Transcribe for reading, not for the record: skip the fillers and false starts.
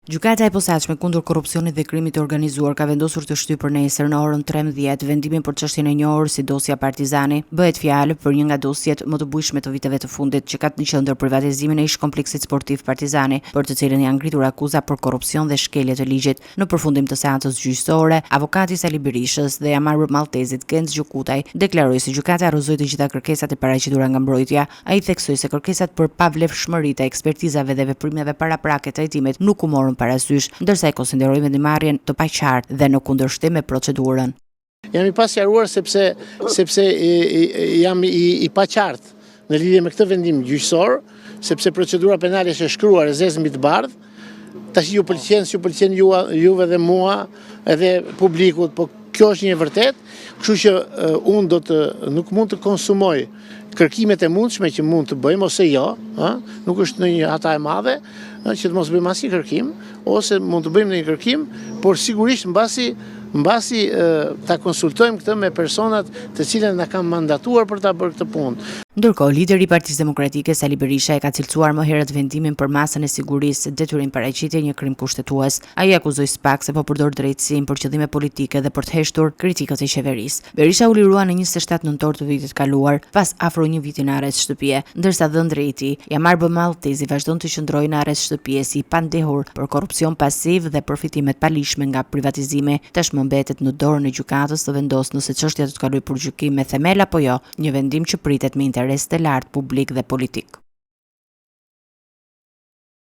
Gjykata e Posaçme kundër Korrupsionit dhe Krimit të Organizuar ka vendosur të shtyjë për nesër në orën 13 vendimin për çështjen e njohur si dosja Partizani. Bëhet fjalë për një nga dosjet më të bujshme të viteve të fundit që ka në qendër privatizimin e ish-kompleksit sportiv Partizani, për të cilën janë ngritur akuza për korrupsion dhe shkelje të ligjit. Në përfundim të seancës gjyqësore, avokati i Sali Berishës dhe Jamarbër Malltezit, Genc Gjokutaj, deklaroi se gjykata rrëzoi të gjitha kërkesat e paraqitura nga mbrojtja. Ai theksoi se kërkesat për pavlefshmëri të ekspertizave dhe veprimeve paraprake të hetimit nuk u morën parasysh, ndërsa e konsideroi vendimmarrjen të paqartë dhe në kundërshtim me procedurën. Jam i pasqaruar sepse sepse jam i, i paqartë në lidhje me këtë vendim gjyqësor, sepse procedura penale është e shkruar e zezë mbi të bardhë. Tash ju pëlqen, s'ju pëlqen ju, juve dhe mua, edhe publikut, po kjo është një e vërtetë, kështu që unë do të nuk mund të konsumoj kërkimet e mundshme që mund të bëjmë ose jo, ë, nuk është ndonjë hata e madhe, ë, që të mos bëjmë asnjë kërkim, ose mund të bëjmë ndonjë kërkim, por sigurisht mbasi mbasi ta konsultojmë këtë me personat të cilët na kanë mandatuar për ta bërë këtë punë. Ndërkohë, lideri i Partisë Demokratike, Sali Berisha e ka cilësuar më herët vendimin për masën e sigurisë detyrim paraqitje një krim kushtetues. Ai akuzoi SPAK se po përdor drejtësinë për qëllime politike dhe për të heshtur kritikët e qeverisë. Berisha u lirua në 27 nëntor të vitit të kaluar, pas afro një viti në arrest shtëpie, ndërsa dhëndri i tij, Jamarbër Malltezi vazhdon të qëndrojë në arrest shtëpie si i pandehur për korrupsion pasiv dhe përfitime të paligjshme nga privatizimi. Tashmë mbetet në dorën e gjykatës të vendosë nëse çështja do të kalojë për gjykim me themel apo jo, një vendim që pritet me interes të lartë publik dhe politik.